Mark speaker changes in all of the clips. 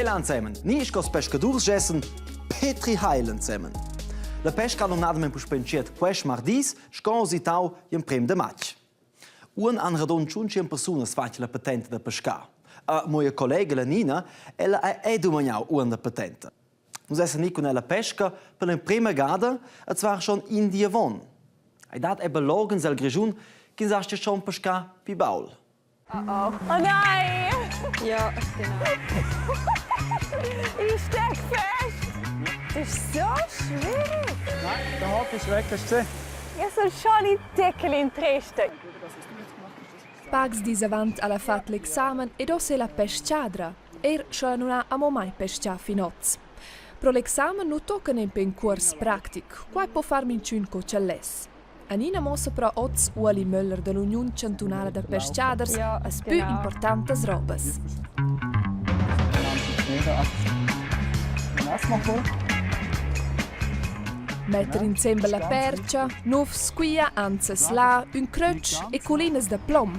Speaker 1: Michaela ensemen, ni sco pescadurs gessen Petri Heil ensemen. La pesca ha numnadamain puspè entschiet quest mardis, sco usitau gl'emprem de matg. Uonn han radund tschunschien persunas fatg la patenta da pescar. A moja collega la Nina, ella ha è dumagnau uonn la patenta. Nus essan i cun ella pesca per l'emprema gada e zvar schon in di avon. Ei dat ebbe loghens el Grischun ch'ins astga schon pescar pli baul.
Speaker 2: Oh oh. Oh nein! Ja, genau. Ich steck fest! Das ist so schwierig.
Speaker 3: Nein, der Haken ist weg, hast du gesehen?
Speaker 2: Ja, sono schon in Deckel in Treste.
Speaker 4: Pacs dis avant ha la fat l'examen ed uossa è la pes-chadra, eir sch'ella nun ha amo mai pes-chà fin hoz. Pro l'examen nu tocca nempe ün cuors practic, quai po far minchün co ch'el less. Anina muossa però hoz Ueli Möller da l'Uniun chantunala da pes-chaders las pü importantas robas. Metter insembel la percha, nufs, quia, anzas là, ün crötsch e cullinas da plom.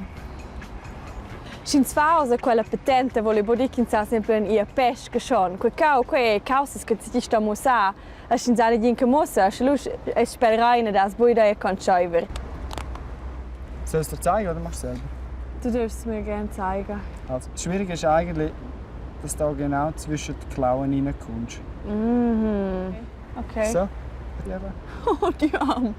Speaker 2: Sch'ins fa oz quella patenta voli buca dir ch'ins sa semplamein ir a pesca schon. Quei cau, quei ei caussas che ti sto mussar. E sch'ins ha negin che muossa, sche lu es spel Rein ed has buca idea con tscheiver.
Speaker 3: Soll ich dir zeigen oder machst du selber?
Speaker 2: Du darfst mir gerne zeigen.
Speaker 3: Also, das Schwierige ist eigentlich, dass du da genau zwischen die Klauen reinkommst.
Speaker 2: Mhm. Okay.
Speaker 3: So, eben.
Speaker 2: Oh, die Arme.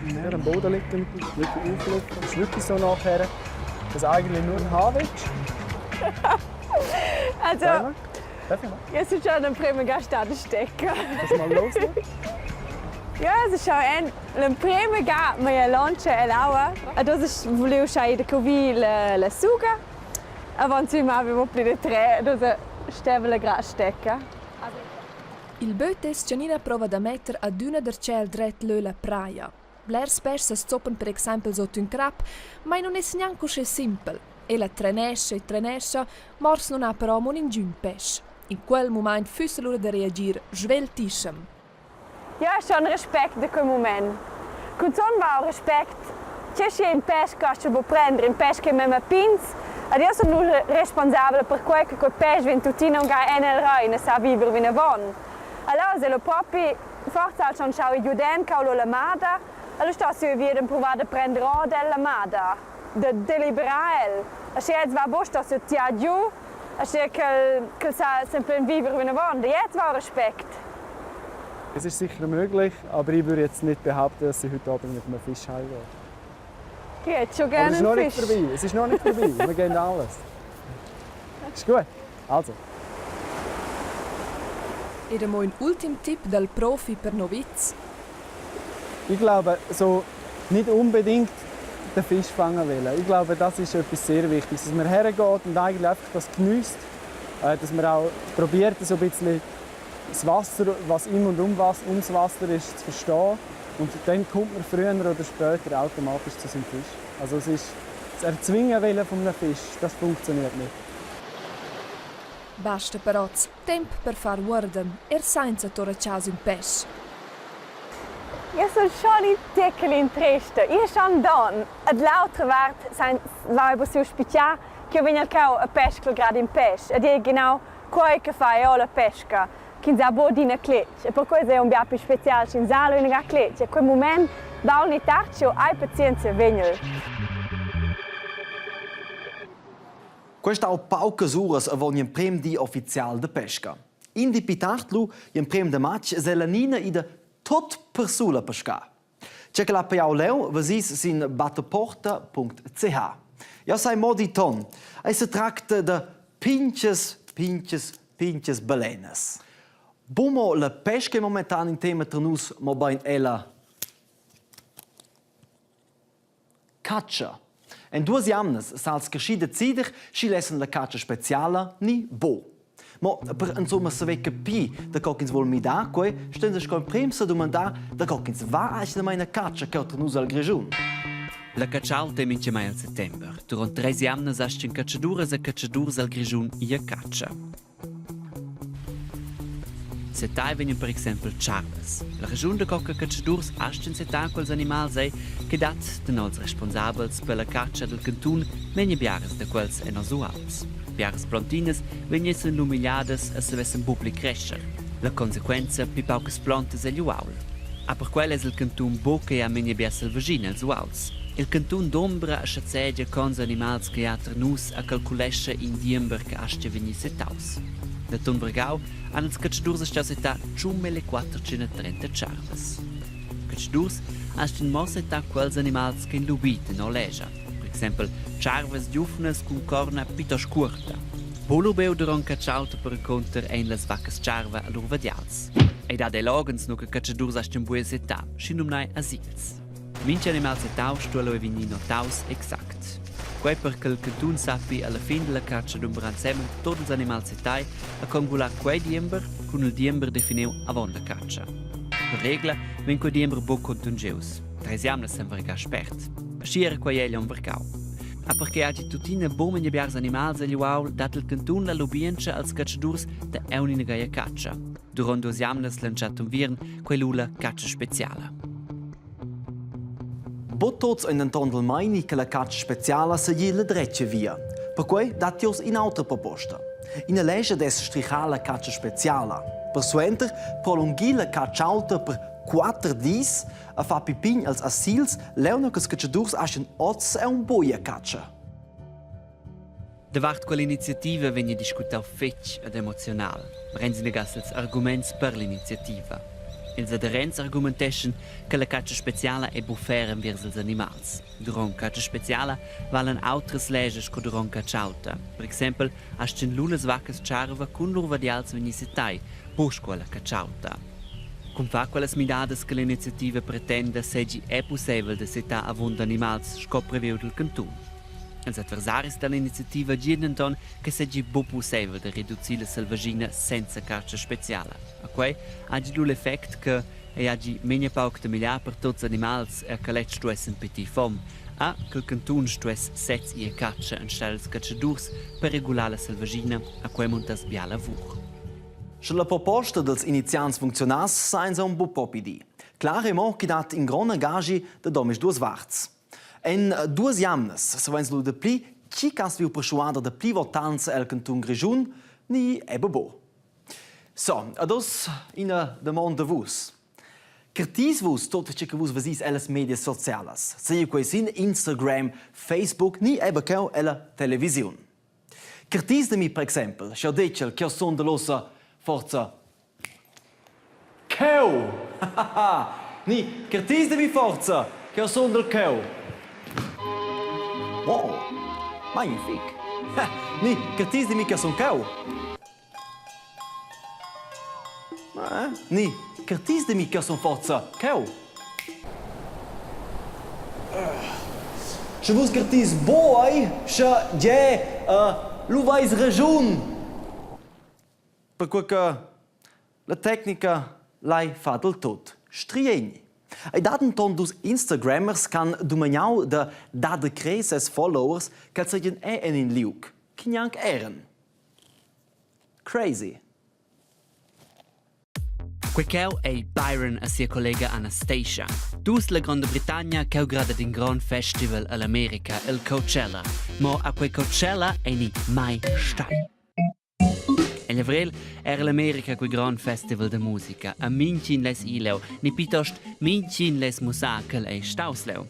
Speaker 3: Mehr am Boden liegen, wirklich auflaufen. Das ist wirklich so nachher, dass du eigentlich nur haben willst.
Speaker 2: Also,
Speaker 3: Darf ich mal?
Speaker 2: es ist schon l'emprema ga stada stecca.
Speaker 3: Lass mal los.
Speaker 2: Ja, es ist schon ein l'emprema ga mia lancia ell'aua. Ed oz es vuliu schai da cuvir la, la suga. Avant sü m'avevo pli da tre, ed oz steva la gra stecca.
Speaker 4: Il böt es Gianina prova da metter adüna darcheu al dret lö la praja. Blers peschs as zoppan per exaimpel sot ün crap, ma i nun es gnanc uschè simpel. Ella trenescha e trenescha, mors nun ha però amo ningün pesch. In quel mumaint füss lura da reagir sveltischem.
Speaker 2: Ja, schon respect da quel mument. Cunzun va respect che schi in pesch che bu prender, in pesch che memma pigns, ed io sun lu responsabla per quei che quei pesch vegn tuttina aunc en el Rein e sa viver vinavon. Allora se lo propi forza al schon schau giu den caulo la mada, allora sto siu via d'empruvar da prender ord el la mada, da deliberar el. Aschia els va buc sto siu tiar giu, aschia ch'el ch'el sa semplamein viver vinavon. Da jetzt va respect.
Speaker 3: Es ist sicher möglich, aber ich würde jetzt nicht behaupten, dass sie heute Abend mit einem Fisch heimgeht.
Speaker 2: Ich hätte schon
Speaker 3: Aber
Speaker 2: gerne
Speaker 3: es ist noch
Speaker 2: einen
Speaker 3: nicht
Speaker 2: Fisch.
Speaker 3: vorbei. Es ist noch nicht vorbei. Wir geben alles. Ist gut. Also.
Speaker 4: Ed amo ün ultim tip dal profi per novizs.
Speaker 3: Ich glaube, so nicht unbedingt den Fisch fangen wollen. Ich glaube, das ist etwas sehr Wichtiges, dass man hergeht und eigentlich einfach das genießt, dass man auch probiert, so ein bisschen das Wasser, was im und um was, ums Wasser ist, zu verstehen. Und dann kommt man früher oder später automatisch zu seinem Fisch. Also es ist das Erzwingen wollen von einem Fisch, das funktioniert nicht.
Speaker 4: Basta per oz temp per far uorden, er sainza tour a chasa ün pesch.
Speaker 2: Io sun schon in teckel in trista. Io schon don. Ed l'autra vart sein vaiva siu spitgià ch'io vegn al cheu a pesca grad in pesch. Ed ei genau quei che fa eu la pesca, ch'ins ha bod ina cletg. E perquei ei un bia pli special sch'ins ha lu ina cletg. E quei mument baul ni tard, sch'jeu hai pazienzia, vegnel.
Speaker 1: Questa ha paucas uras avon gl'emprem di official da pesca. In di pli tard lu, gl'emprem da matg, es ella Nina ida tot persula a pescar. Tge che l'ha pajau leu vesis sin battaporta.ch. Jau sai mo di ton. Ei se tracta da pintgas, pintgas, pintgas balenas. Bumo la pesca è momentan in tema tra nus, mobein ella Catscha. En duas jamnas sa els creschi decider sch'igl essan la catscha speciala ni bo. Mo per insomma saver capir da co ch'ins vul midar quei, ston sco emprem sedumandar da co ch'ins va atgnamain a catscha cheu tra nus al Grischun.
Speaker 5: La catschalta è mintgamai al settember. Durant treis jamnas astgan catschaduras e catschadurs al Grischun ir a catscha. Setai vegnan per exempel tscharvas. La regiun da co che catschadurs astgan setar quels animals ei che dat tenor ils responsabels per la catscha dal cantun memia biaras da quels en nos uauls. Biaras plontinas vegnessen lumigliadas e savessen buc pli crescher. La consequenza pli paucas plontas egl uaul. A per quel es il cantun buca ja memia bia selvaschina els uauls. Il cantun dumbra e schazegia cons animals che ha tar nus e calculescha in diember che astga vegnir setaus. Da ton vargau han ils catschadurs astgau setar 1430 tscharvas. Catschadurs astgan mo setar quels animals ch'ein lubi tenor lescha, per exempel tscharvas giuvnas cun corna plitost cuorta. Buc lubeu duront catschauta perencunter ein las vaccas tscharva a lur vadials. Ei dat ei loghens nua che catschadurs astgan buca setar, schinumnai asils. Mintga animal setau sto lu vegnir notaus exact. Quei per che il cantun sappi alla fin dalla catscha dumbrar ensemen tut ils animals setai e congular quei diember cun il diember definiu avon la catscha. Per regla vegn quei diember buc contonschius. Treis jamnas san vargar spert. Aschia era quei egl onn vargau. A perquei hagi tuttina buca biars animals egl uaul dat il cantun la lubientscha als catschadurs da aunc ina gaia catscha. Duront duas jamnas l'entschatta unviern quei lu la catscha speciala.
Speaker 1: Buc tuts ein denton del meini che la catscha speciala seigi la dretga via. Perquei dat oz in'autra proposta. Ina lescha dess strichar la catscha speciala. Persuenter prolungir la catscha aulta per quatter dis a far pipin als asils leu che ils catschadurs aschien oz aunc buca catscha.
Speaker 5: Davart quell'iniziativa vegn discutau fetg ed emozional. Renzi negass ils arguments per l'iniziativa. Ils aderents argumenteschan che la catscha speciala ei buffera enviers ils animals. Duront catscha speciala valan autras leschas sco duront catsch'aulta. Per exempel astgan lu las vaccas tscharva cun lur vadials vegnir setai, buc sco alla catsch'aulta. Cun far quellas midadas che l'iniziativa pretenda seigi è pusseivel da setar avunda animals sco previu dil cantun. Els adversaris dall'iniziativa gien denton che seigi buc pusseivel da reducir la selvaschina senza catscha speciala. A quei hagi lu l'effect che ei hagi memia pauc da migliar per tuts animals e che lezs stuessen pitir fom, a ch'il cantun stuess sez ir a catscha enstagl ils catschadurs per regular la selvaschina, a quei muntass bia lavur.
Speaker 1: Sche la proposta dels iniziants funcziunass, sainza un buc propi dir. Clar è mo chi dat in grond engagi da domisduas varts. En duas jamnas saveins lu dapli tgi ch'ha saviu perschuader dapli votants el cantun Grischun ni eben buc. So, ad oz ina damonda vus. Cartis vus tot tge che vus vesis ellas medias socialas, seigi quei sin Instagram, Facebook ni eben cheu ella televisiun. Cartis da mi per exempel, sch'jeu detgel ch'jeu sun dall'ossa forza Cheu! Ni cartis da mi forza ch'jeu sundel cheu. Wow! Magnific! Ni cartis da mi che sun cheu. Ni cartis da mi che sun forza cheu. Sche vus cartis buc, sche gie, lu veis raschun. Perquei che la tecnica lai far dal tut striegn. Ei dat denton dus Instagrammers ch'han dumagnau da dar da crer ses followers ch'els seigien è en in liug che gnanc eran. Crazy.
Speaker 5: Quei cheu ei Byron e sia collega Anastasia. Dus la Gronda Britannia cheu grada d'in grond festival all'America, il Coachella. Mo a quei Coachella ei ni mai stai. Egl avrel era l'America quei grond festival da musica. A mintgin less ir leu, ni plitost mintgin less mussar ch'el ei staus leu.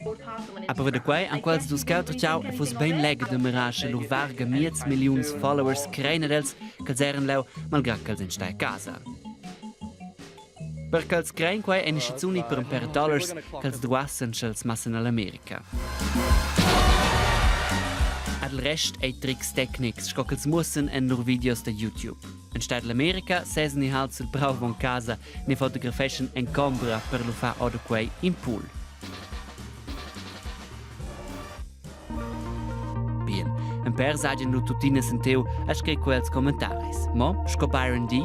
Speaker 5: A prova da quei han quels dus cheu tschau e fuss bein legher da mirar sche lur varga miez milliuns followers crein ad els ch'els eran leu, malgrad ch'els ein stai a casa. Per ch'els crein quei ein schizun per in pèr dollars ch'els duassen sch'els massen all'America. Ad il rest ei trics tecnics sco ch'els muossen en lur videos da YouTube. Enstagl l'America sesen i halt sul prau von casa ne fotografeschan en combra per lu far ora quei in pool. Bien, en per sagen lu tuttina sentiu a scriver quels commentaris. Mo, sco Byron di?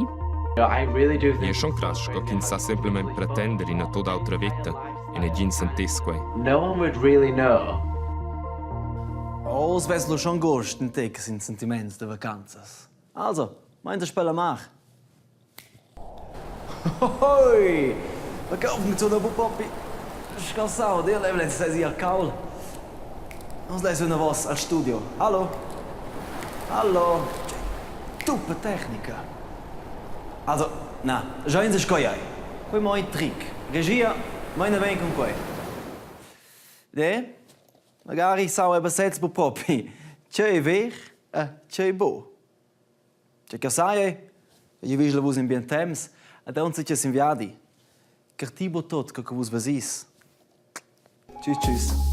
Speaker 6: È schon krass, sco ch'ins sa semplamein pretender ina tot autra veta e negin sentess quei.
Speaker 1: No one would really know. Oz vess lu schon gust in tec sin sentiments da vacanzas. Also, meins spella mar. Hoi! La cauf mi bu propi scassau, dir level sesi al caul. Nus leis enavos al studio. Hallo? Hallo? Tuppa tecnica. Also, na, già in se scoiai. Quei mo in trick. Regia, meina ben cun quei. De? Magari sau eben sez bu propi. Tgei ver e tgei bu. Tgei che sai ei, jeu vigel vus in bien temps ed aunc che sin viadi. Carti bu tot co che vus vesis. Tschüss, tschüss.